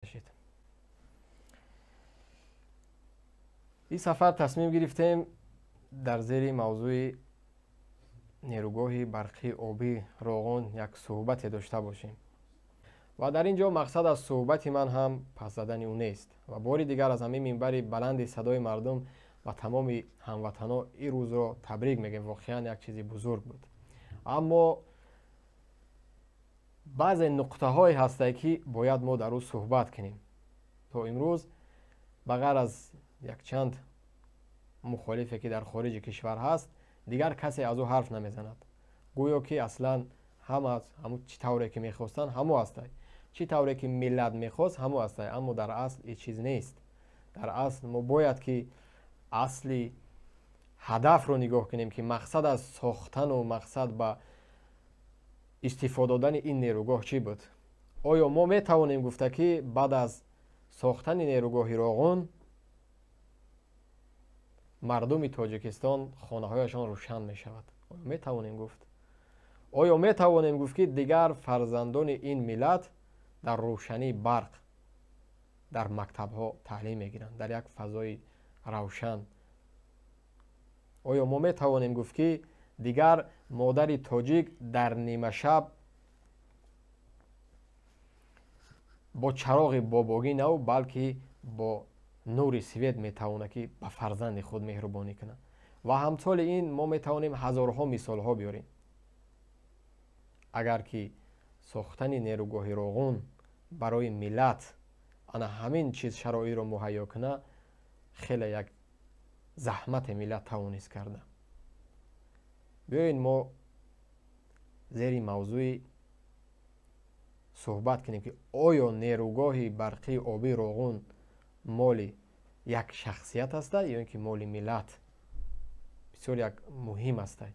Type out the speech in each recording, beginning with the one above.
Бошед. Ин сафар тасмим гирифтем дар зери мавзӯи нерӯгоҳи барқии обии Роғун як суҳбате дошта бошем. Ва дар ин ҷо мақсад аз суҳбати ман ҳам пас задани ӯ нест. Ва бори дигар аз ҳамин минбари баланди садои мардум ба тамоми ҳамватанҳо ин рӯзро табрик мегӯем. Воқеан як чизи бузург буд. Аммо баъзе нуқтаҳое ҳастанд, ки бояд мо дар ӯ суҳбат кунем. То имрӯз ба ғайр аз якчанд мухолифе, ки дар хориҷи кишвар ҳаст, дигар касе аз ӯ ҳарф намезанад. Гӯё ки аслан ҳама ҳамун чӣ тавре ки мехостанд, ҳамо ҳастанд. Чӣ тавре ки миллат мехост, ҳамо ҳастанд. Аммо дар асл ин чиз нест. Дар асл мо бояд ки асли ҳадафро нигоҳ кунем, ки мақсад аз сохтану мақсад ба истифода додани ин нерӯгоҳ чӣ буд? Оё мо метавонем гуфта, ки баъд аз сохтани нерӯгоҳи Роғун мардуми Тоҷикистон хонаҳояшон рӯшан мешавад? Оё метавонем гуфт? Оё метавонем гуфт, ки дигар фарзандони ин миллат дар рӯшании барқ дар мактабҳо таълим мегиранд, дар як фазои равшан? Оё мо метавонем гуфт, ки дигар модари тоҷик дар нимашаб бо чароғи бобогӣ нав, балки бо нури свет метавонад, ки ба фарзанди худ меҳрубонӣ кунад? Ва ҳамсоли ин мо метавонем ҳазорҳо мисолҳо биёрем. Агар ки сохтани нерӯгоҳи Роғун барои миллат ана ҳамин чиз шароитро муҳайё кунад, хеле як заҳмате миллат тавонист карда. Биёед, мо зери мавзӯи суҳбат кунем, ки оё нерӯгоҳи барқии обии Роғун моли як шахсият аста ё ин ки моли миллат? Бисёр як муҳим аста.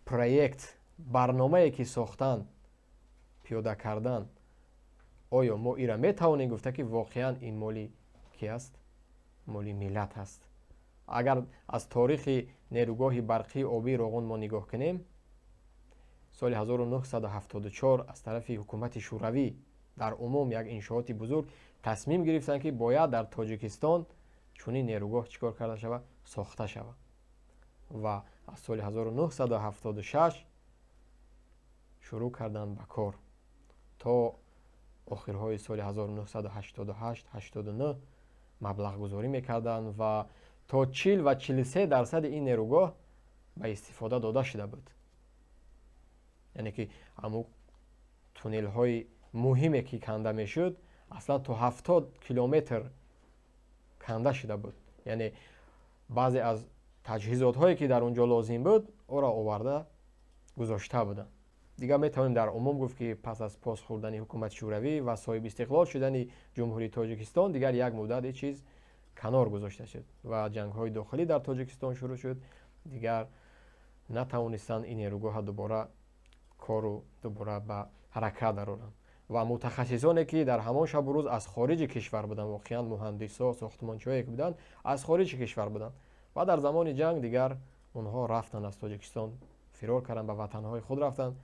Проект, барномае ки сохтан, пиёда кардан, оё мо ира метавонем гуфта, ки воқеан ин моли ки аст? Моли миллат ҳаст. Агар аз торихи нерӯгоҳи барқии обии Роғун мо нигоҳ кунем, соли 1974 аз тарафи ҳукумати Шӯравӣ дар умум як иншооти бузург тасмим гирифтанд, ки бояд дар Тоҷикистон чунин нерӯгоҳ чӣ кор карда шавад? Сохта шавад. Ва аз соли 1976 шурӯъ карданд ба кор, то охирҳои соли 1988, 89 маблағгузорӣ мекарданд ва то 40 ва 43% ин нерӯгоҳ ба истифода дода шуда буд. Яъне ки ҳамун туннелҳои муҳиме, ки канда мешуд, аслан то 70 километр канда шуда буд. Яъне баъзе аз таҷҳизотҳое, ки дар он ҷо лозим буд, ӯро оварда гузошта буданд. Дигар метавонем дар умум гуфт, ки пас аз пос хӯрдани ҳукумати Шӯравӣ ва соҳибистиқлол шудани Ҷумҳурии Тоҷикистон, дигар як муддат ин чиз канор гузошта шуд ва ҷангҳои дохилӣ дар Тоҷикистон шурӯъ шуд. Дигар натавонистанд ин нерӯгоҳа дубора кору дубора ба ҳаракат дароранд. Ва мутахассисоне, ки дар ҳамон шабу рӯз аз хориҷи кишвар буданд, воқеан муҳандисо, сохтмончиҳое ки буданд, аз хориҷи кишвар буданд ва дар замони ҷанг дигар онҳо рафтанд, аз Тоҷикистон фирор карданд, ба ватанҳои худ рафтанд.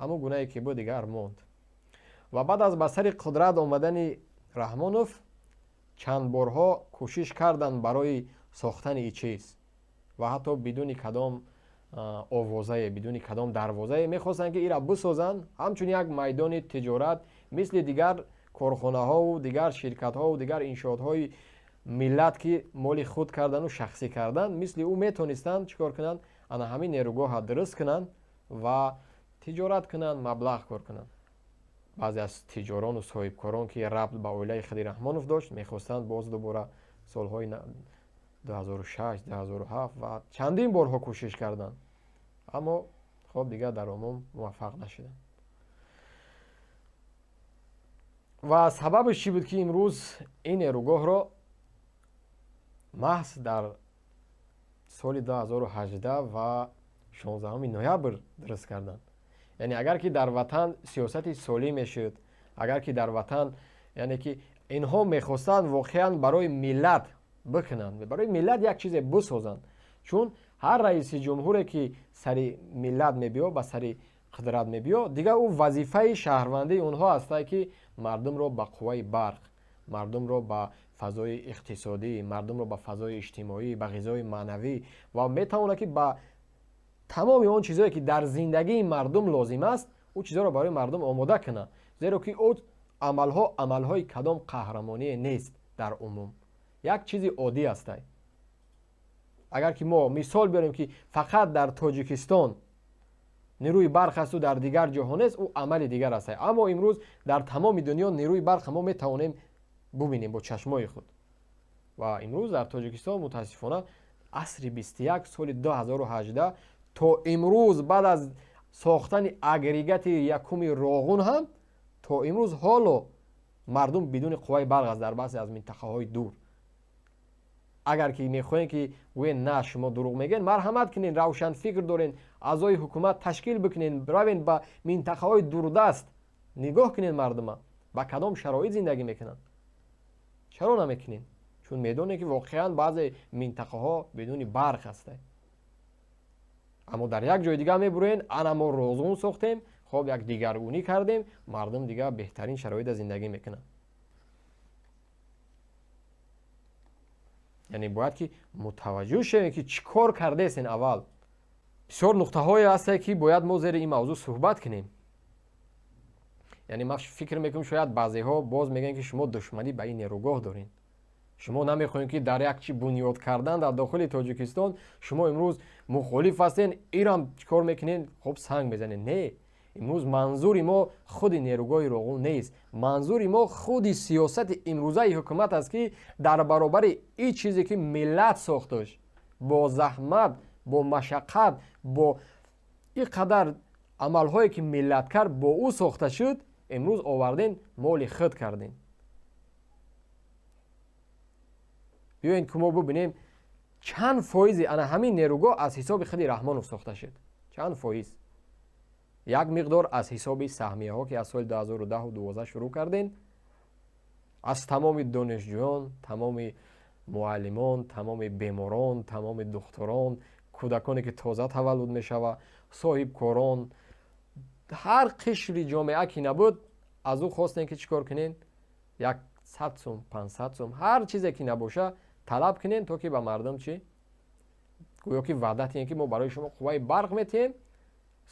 Ҳамон гунае ки буд, дигар монд. Ва баъд аз ба сари қудрат омадани Раҳмонов чанд борҳо кӯшиш карданд барои сохтани ин чиз ва ҳатто бидуни кадом овозае, бидуни кадом дарвозае мехостанд, ки ира бисозанд, ҳамчун як майдони тиҷорат, мисли дигар корхонаҳову дигар ширкатҳову дигар иншоотҳои миллат, ки моли худ кардану шахсӣ карданд. Мисли ӯ метонистанд чӣ кор кунанд? Ана ҳамин нерӯгоҳа дуруст кунанд ва тиҷорат кунанд, маблағ кор кунанд. Баъзе аз тиҷорону соҳибкорон, ки рабт ба оилаи худи Раҳмонов дошт, мехостанд боз дубора солҳои 2006, 2007 ва чандин борҳо кӯшиш карданд, аммо хоб, дигар дар умум муваффақ нашуданд. Ва сабабаш чӣ буд, ки имрӯз ин нерӯгоҳро маҳз дар соли 2018 ва 16 ноябр дуруст карданд? Яъне агар ки дар ватан сиёсати солим мешуд, агар ки дар ватан, яъне ки инҳо мехостанд воқеан барои миллат бикунанд, барои миллат як чизе бисозанд, чун ҳар раиси ҷумҳуре, ки сари миллат мебиёд, ба сари қудрат мебиё, дигар ӯ вазифаи шаҳрвандии онҳо ҳастае, ки мардумро ба қувваи барқ, мардумро ба фазои иқтисодӣ, мардумро ба фазои иҷтимоӣ, ба ғизои маънавӣ ва метавонад, ки ба тамоми он чизое, ки дар зиндагии мардум лозим аст, ӯ чизоро барои мардум омода кунад, зеро ки ӯ амалҳо амалҳои кадом қаҳрамоние нест, дар умум як чизи оддӣ ҳастай. Агар ки мо мисол биёрем, ки фақат дар Тоҷикистон нерӯи барқ асту дар дигар ҷоҳо нест, ӯ амали дигар ҳастай. Аммо имрӯз дар тамоми дунё нерӯи барқ мо метавонем бубинем бо чашмои худ. Ва имрӯз дар Тоҷикистон, мутаассифона, асри 21, соли 2018 то имрӯз, баъд аз сохтани агрегати якуми Роғун ҳам то имрӯз ҳоло мардум бидуни қувваи барқ аст дар баъзе аз минтақаҳои дур. Агар ки мехоҳем, ки гӯен, на, шумо дурӯғ мегӯен, марҳамат кунен, равшанфикр дорен, аъзои ҳукумат ташкил бикунен, равен ба минтақаҳои дурдаст, нигоҳ кунен, мардума ба кадом шароит зиндагӣ мекунанд. Чаро намекунем? Чун медонем, ки воқеан баъзе минтақаҳо бидуни барқ ҳастанд. Аммо дар як ҷои дигар мебуроен, ана мо Роғун сохтем, хоб, як дигаргунӣ кардем, мардум дигар беҳтарин шароита зиндагӣ мекунанд. Яъне бояд ки мутаваҷҷӯҳ шавем, ки чӣ кор кардаестен аввал. Бисёр нуқтаҳое ҳастае, ки бояд мо зери ин мавзӯъ суҳбат кунем. Яъне ман фикр мекунам, шояд баъзеҳо боз мегӯянд, ки шумо душманӣ ба ин нерӯгоҳ доред, шумо намехоҳем, ки дар як чи бунёд кардан дар дохили Тоҷикистон шумо имрӯз мухолиф ҳастен, ирам чӣ кор мекунед, хоб, санг мезанед. Не, имрӯз манзури мо худи нерӯгоҳи Роғун нест, манзури мо худи сиёсати имрӯзаи ҳукумат аст, ки дар баробари ин чизе, ки миллат сохташ бо заҳмат, бо машаққат, бо ин қадар амалҳое, ки миллат кард, бо ӯ сохта шуд, имрӯз оварден, моли худ кардем. Биёед, ки мо бубинем, чанд фоизи ана ҳамин нерӯгоҳ аз ҳисоби худи Раҳмонов сохта шуд, чанд фоиз. Як миқдор аз ҳисоби саҳмияҳо, ки аз соли 2010-12 шурӯъ кардем, аз тамоми донишҷӯён, тамоми муаллимон, тамоми беморон, тамоми духтурон, кӯдаконе, ки тоза таваллуд мешавад, соҳибкорон, ҳар қишри ҷомеа ки набуд, аз ӯ хостем, ки чӣ кор кунен, як 100 сум, 500 сум, ҳар чизе ки набоша, талаб кунен, то ки ба мардум чӣ, гӯё ки ваъда тиҳем, ки мо барои шумо қувваи барқ метиҳем.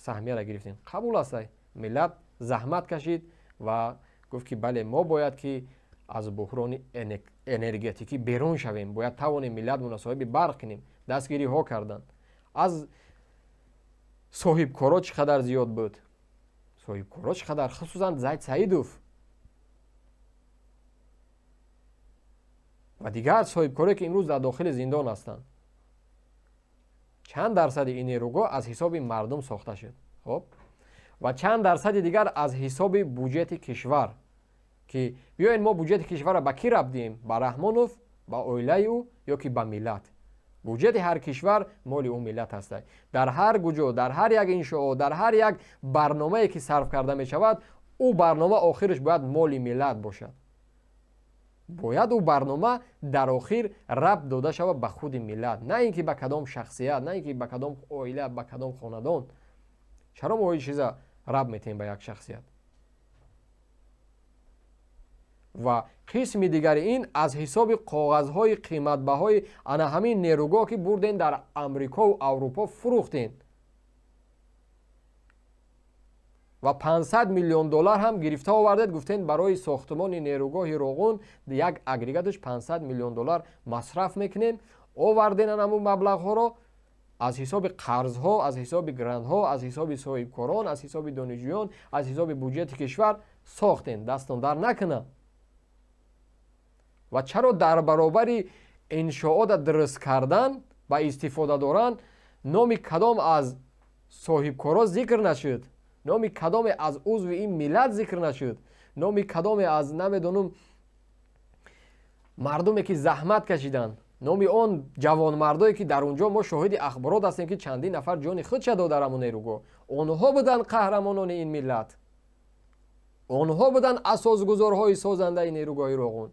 Саҳмияро гирифтем, қабул астай, миллат заҳмат кашид ва гуфт, ки бале, мо бояд ки аз буҳрони энергетикӣ берун шавем, бояд тавонем миллатмонро соҳиби барқ кунем. Дастгириҳо карданд. Аз соҳибкоро чӣ қадар зиёд буд, соҳибкоро чӣ қадар, хусусан Зайд Саидов ва дигар соҳибкоре, ки имрӯз дар дохили зиндон ҳастанд. Чанд дарсади ин нерӯгоҳ аз ҳисоби мардум сохта шуд, хоб, ва чанд дарсади дигар аз ҳисоби буҷети кишвар, ки биёед, мо буҷети кишварро ба кӣ рабт диҳем? Ба Раҳмонов, ба оилаи ӯ ё ки ба миллат? Буҷети ҳар кишвар моли ӯ миллат ҳастад. Дар ҳар куҷо, дар ҳар як иншоот, дар ҳар як барномае, ки сарф карда мешавад, ӯ барнома охираш бояд моли миллат бошад, бояд ӯ барнома дар охир рабт дода шавад ба худи миллат, на ин ки ба кадом шахсият, на ин ки ба кадом оила, ба кадом хонадон. Чаро мо ин чиза рабт метиҳем ба як шахсият? Ва қисми дигари ин аз ҳисоби коғазҳои қиматбаҳои ана ҳамин нерӯгоҳ, ки бурден, дар Амрикову Аврупо фурӯхтен ва 500 миллион доллар ҳам гирифта овардед, гуфтен, барои сохтмони нерӯгоҳи Роғун, як агрегаташ 500 миллион доллар масраф мекунем. Оварден анамун маблағҳоро аз ҳисоби қарзҳо, аз ҳисоби грантҳо, аз ҳисоби соҳибкорон, аз ҳисоби донишҷӯён, аз ҳисоби буҷети кишвар сохтен, дастон дар накунад. Ва чаро дар баробари иншоота дуруст кардан, ба истифода доран, номи кадом аз соҳибкорон зикр нашуд, номи кадоме аз узви ин миллат зикр нашуд, номи кадоме аз, намедонам, мардуме, ки заҳмат кашиданд, номи он ҷавонмардое, ки дар он ҷо мо шоҳиди ахборот ҳастем, ки чандин нафар ҷони худша дод дар ҳамон нерӯгоҳ? Онҳо буданд қаҳрамонони ин миллат, онҳо буданд асосгузорҳои созандаи нерӯгоҳи Роғун.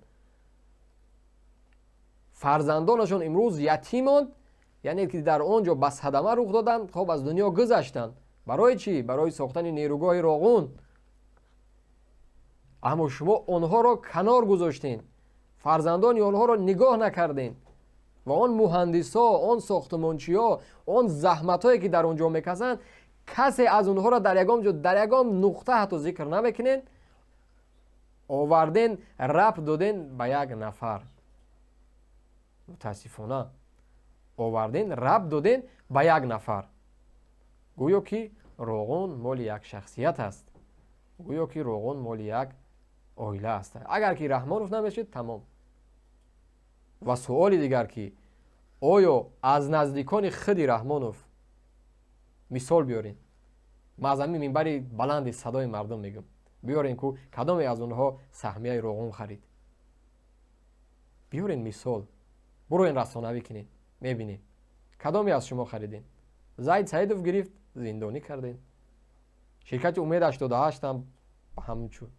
Фарзандонашон имрӯз ятимонд, яъне ки дар он ҷо ба садама рух доданд, хоб, аз дунё гузаштанд. Барои чӣ? Барои сохтани нерӯгоҳи Роғун. Аммо шумо онҳоро канор гузоштем, фарзандони онҳоро нигоҳ накардем ва он муҳандисҳо, он сохтмончиҳо, он заҳматҳое ки дар он ҷо мекасанд, касе аз онҳоро дар ягон ҷо, дар ягон нуқта ҳатто зикр намекунен. Оварден, рабт доден ба як нафар. Мутаассифона, оварден, рабт доден ба як нафар, гӯё ки Роғун моли як шахсият аст, гӯё ки Роғун моли як оила аст. Агар ки Раҳмонов намешид, тамом. Ва суоли дигар, ки оё аз наздикони худи Раҳмонов мисол биёрем? Ман аз ҳамин минбари баланди Садои мардум мегӯм, биёрем, ку кадоме аз онҳо саҳмияи Роғун харид. Биёрен мисол, буроен, расонавӣ кунед, мебинем, кадоме аз шумо харидем. Зайд Саидов гирифт, зиндонӣ кардем. Ширкати Умед 88-ам ҳамчун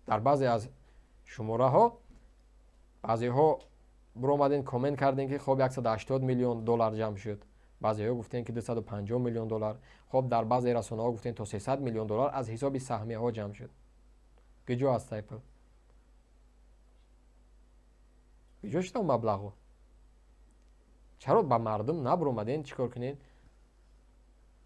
дар баъзе аз шумораҳо баъзеҳо биромаден, коммент кардем, ки хоб, 180 миллион доллар ҷамъ шуд. Баъзеҳо гуфтем, ки 250 миллион доллар. Хоб, дар баъзе расонаҳо гуфтем, то 300 миллион доллар аз ҳисоби саҳмияҳо ҷамъ шуд. Куҷо аст ай пул? Куҷо шуд он маблағҳо? Чаро ба мардум набуромаден? Чӣ кор кунед?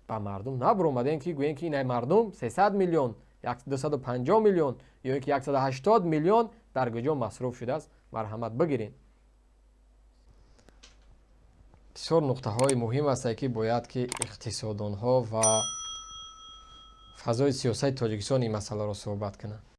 Ба мардум набуромадем, ки гӯем, ки инай мардум, 300 миллион, 250 миллион ё ин ки 180 миллион дар куҷо масруф шудааст, марҳамат, бигирем. Бисёр нуқтаҳои муҳим ҳастае, ки бояд ки иқтисодонҳо ва фазои сиёсати Тоҷикистон ин масъаларо суҳбат кунанд.